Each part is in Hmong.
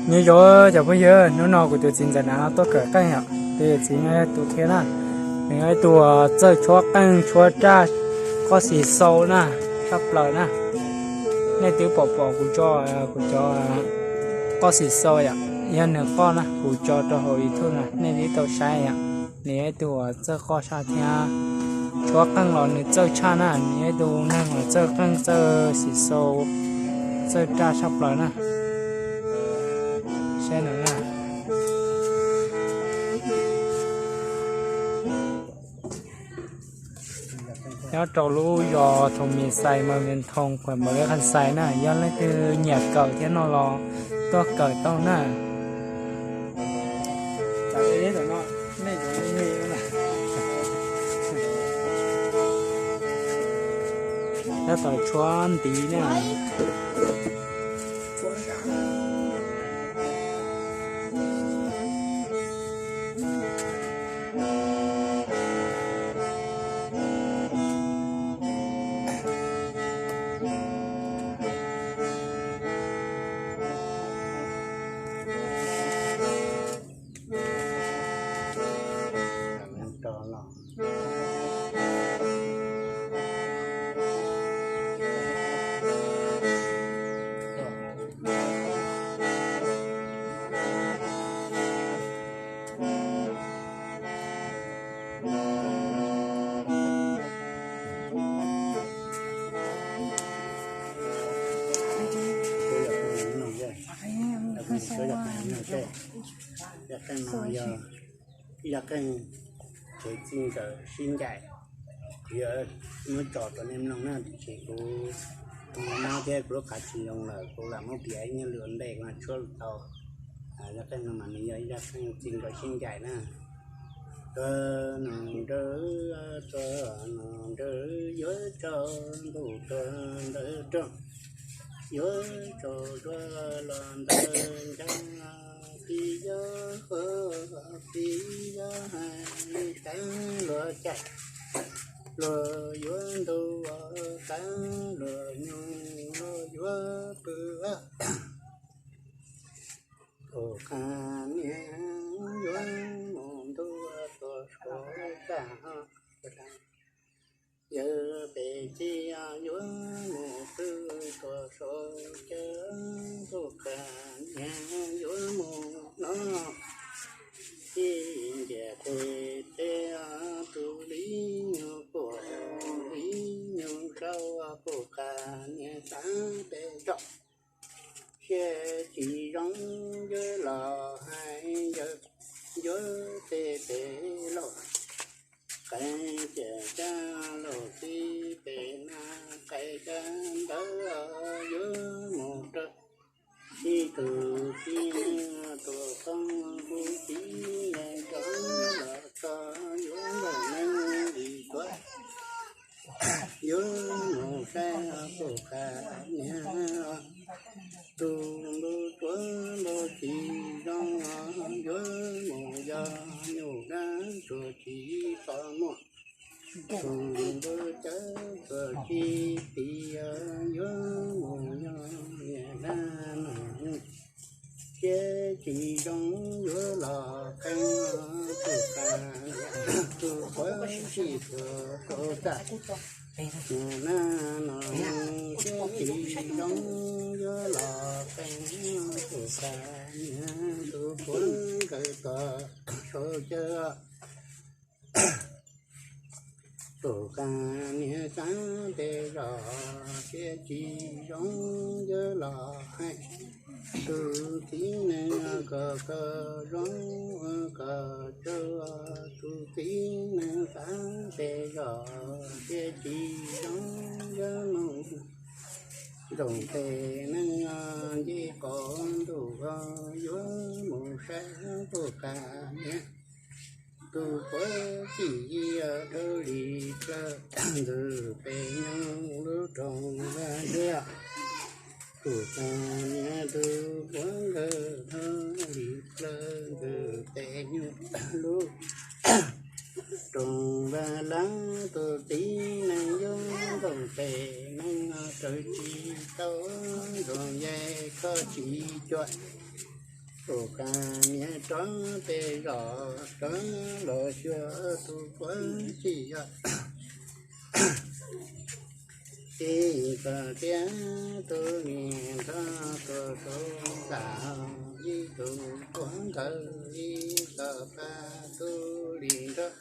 Nyob zoo cov phooj ywg, hnub no kuv tus txiv ntxawm Nav no tuaj kawm qeej yom, tus txiv no yog tus qhia na, nws yog ib tug txawj tshuab qeej tshuab raj, qoj xim xau na, tshaj plaws na. Nej twb pom pom kuv tso, kuv cov qoj xim xau yom, yog nws qoj na, kuv tso rau hauv YouTube na, nej twb tau saib yom. Nws yog ib tug uas txawj qoj tshaj thiab tshuab qeej los nws txawj tshaj na, nws yog ib tug neeg uas txawj qeej txawj xim xau, txawj raj tshaj plaws na. Saib no na. Nyob rau lub zos Thoo Mim Xais, Mawg Mim Thoo, quận Mawg Khanh Xais na, yog leej twg nyiam kawm thiab no los tuaj kawm tau na. Tab tom tshuab ntiv na. Yog qeej no yog ib yog qeej tsev txij nkawm sib ncaim, kuv yuav muab tso rau nej mloog na, tiam sis kuv mob thiab kuv lub qab tsis zoo lawm, kuv lam muab piav ib nyuag lwm ua ntej kuv mam tshuab tau. Yog qeej no mas nws yog ib yog qeej txij nkawm sib ncaim na. Tuaj no nrawm, tuaj no nrawm, yuav tsaus ntuj tuaj ntawm rooj, yuav tsaus zuag los ntawm ncaj, tib yog, tib yog hais li qab luag cai, luag yuav ntuj, qab luag nyoog, luag yuav pw. Tus qab niag yuav mus ntuj tuaj suav tag, yawg pem txij yuav mus pw tuaj suav caw, tus qab niag yuav mus no, txij ntiaj teb teb, tus li nyuag puam li nyuag sau, tus qab niag xav pem zos, siab tsis zoo yuav los hais yawg, yuav pem pem lauj, qee ciam cab lauj, txij pem na, qee cab ntawd yuav mus rau ib tug txiv neej tuaj thoob huv tib neeg rov los txog yuav nplooj neeb li tuav, yuav mus saib tus qab niag, tus npau suav npau tsis zoo, yuav mus yog nyuj dab tsuas tsis txhob muaj, tus npau cawv tsuas tsis tiv, yuav mus yog niag dab no, siab tsis zoo yuav los qee, tus qab, tus puav txij tuaj tau tag, niag dab no siab tsis zoo yuav los qee, tus qab niag tus puav nkawd tuaj sau caw, tus qab niag xav pem zos, siab tsis zoo yuav los hais, tus txiv neej kom koj zoo kom tsawg, tus txiv neej xav pem zos, siab tsis zoo yuav mus ntoos pem neej, nce qos ntuj yuav mus saib tus qab niag, tus puav txij dhau li plaws ntws pem nyoog lub rooj vaj ntsuab, tus qab niag tus puav nkawd dhau li plaws ntws pem nyoog lub rooj vaj lab, tus txiv neej yuav ntoos pem neej, raws tsis tau ntoos yaj koj tsis cuam, Tus ka niam rov pem zos rov los xyuas tus puav txij yog ib tog tiab tus niam nrog tus tub nrog ib tug puav ntawd ib tog pab tus li nrog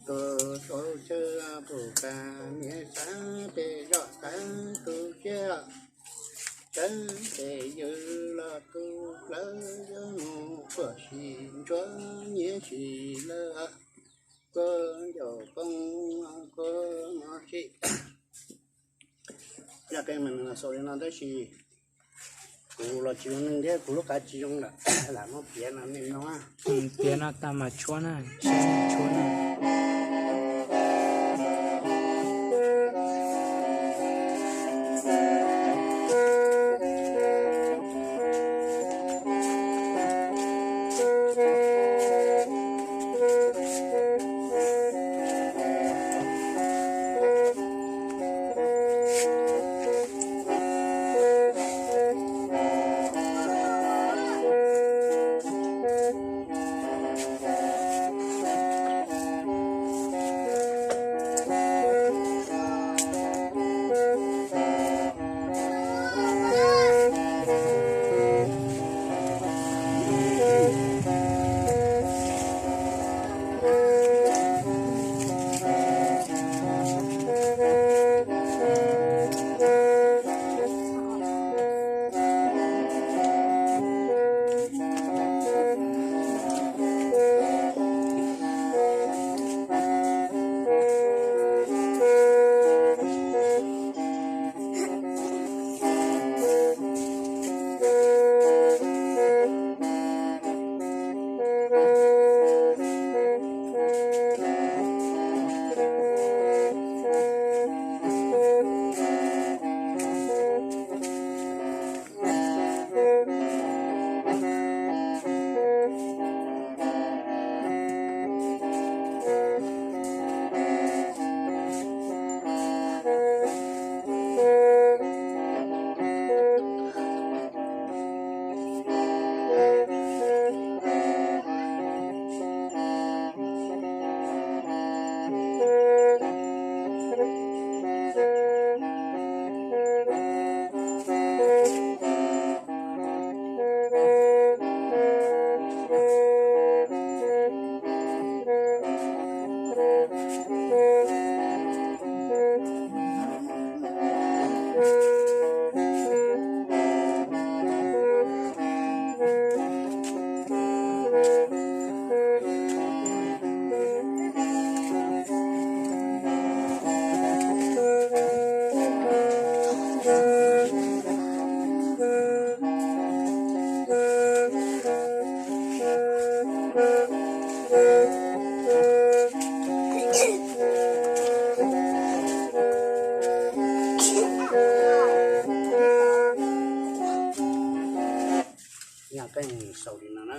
tus tub chaw pum ka niam sab pem zos sab tus siab sab pem yws los tus plawv yuav mus puag si ntsuav nyiaj si lawm kuv ncaus poob kuv mos si. Yog qee mas nws xaus li no tab sis kuv los tsis zoo neej thiab kuv lub qab tsis zoo lawm, lam muab piav no nej mloog. Piav no tag mas tshuab na, tshuab na. Yog qeej xaus li no na,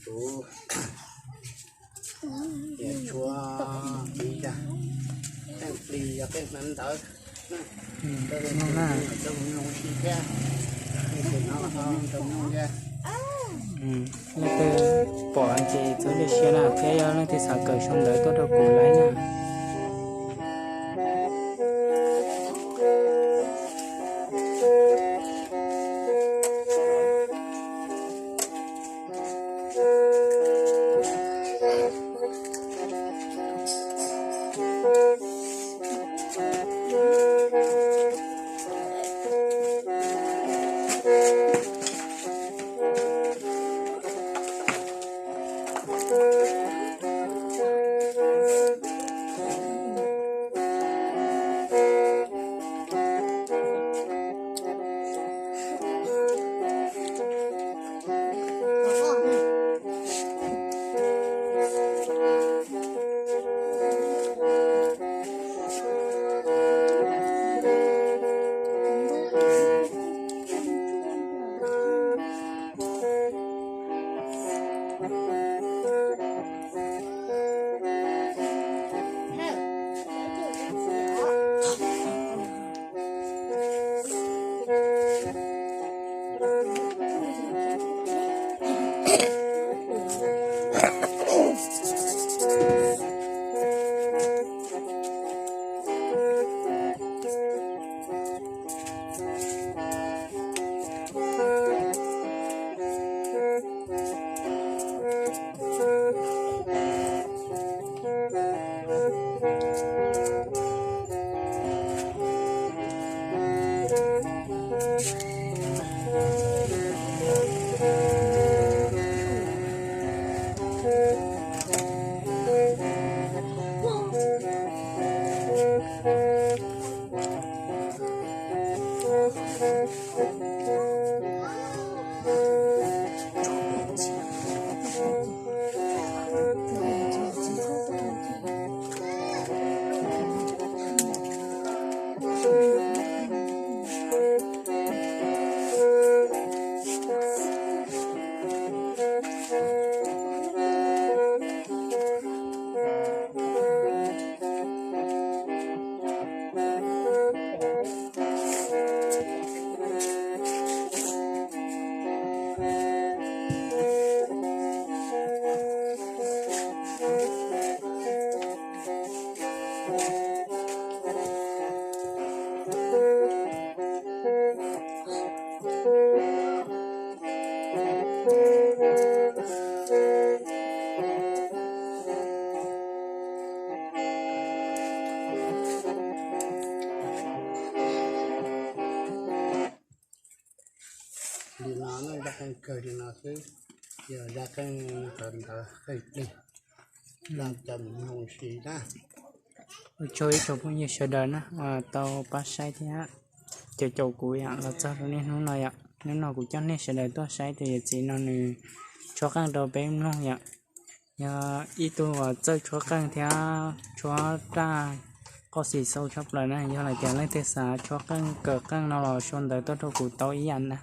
kuv tias tshuab ib yam, qeej plis yog qeej hnav ntawv, coj mus mloog si thiab, ib tus no ho ntawm mloog thiab. Leej twg pom ces txhawb zam siab na, thiab yog leej twg xav kawm sau ntawv tuaj rau kuv laib na. No zaj qeej kawg li no xwb, yog zaj qeej ntawd qeej plig, cov mloog si na. Ua tsaug ib tsoom phooj ywg sawv daws na, uas tau pab saib thiab caum caum kuv yom los txog rau niaj hnub no yom. Hnub no kuv coj nej sawv daws tuaj saib tus yawm txiv no nws tshuab qeej rau peb mloog yom. Yog ib tug uas txawj tshuab qeej thiab tshuab raj qoj xis xau tshaj plaws na. Yog hais tias leej twg xav tshuab qeej kawm qeej no los sau ntawv tuaj rau kuv tau ib yam na.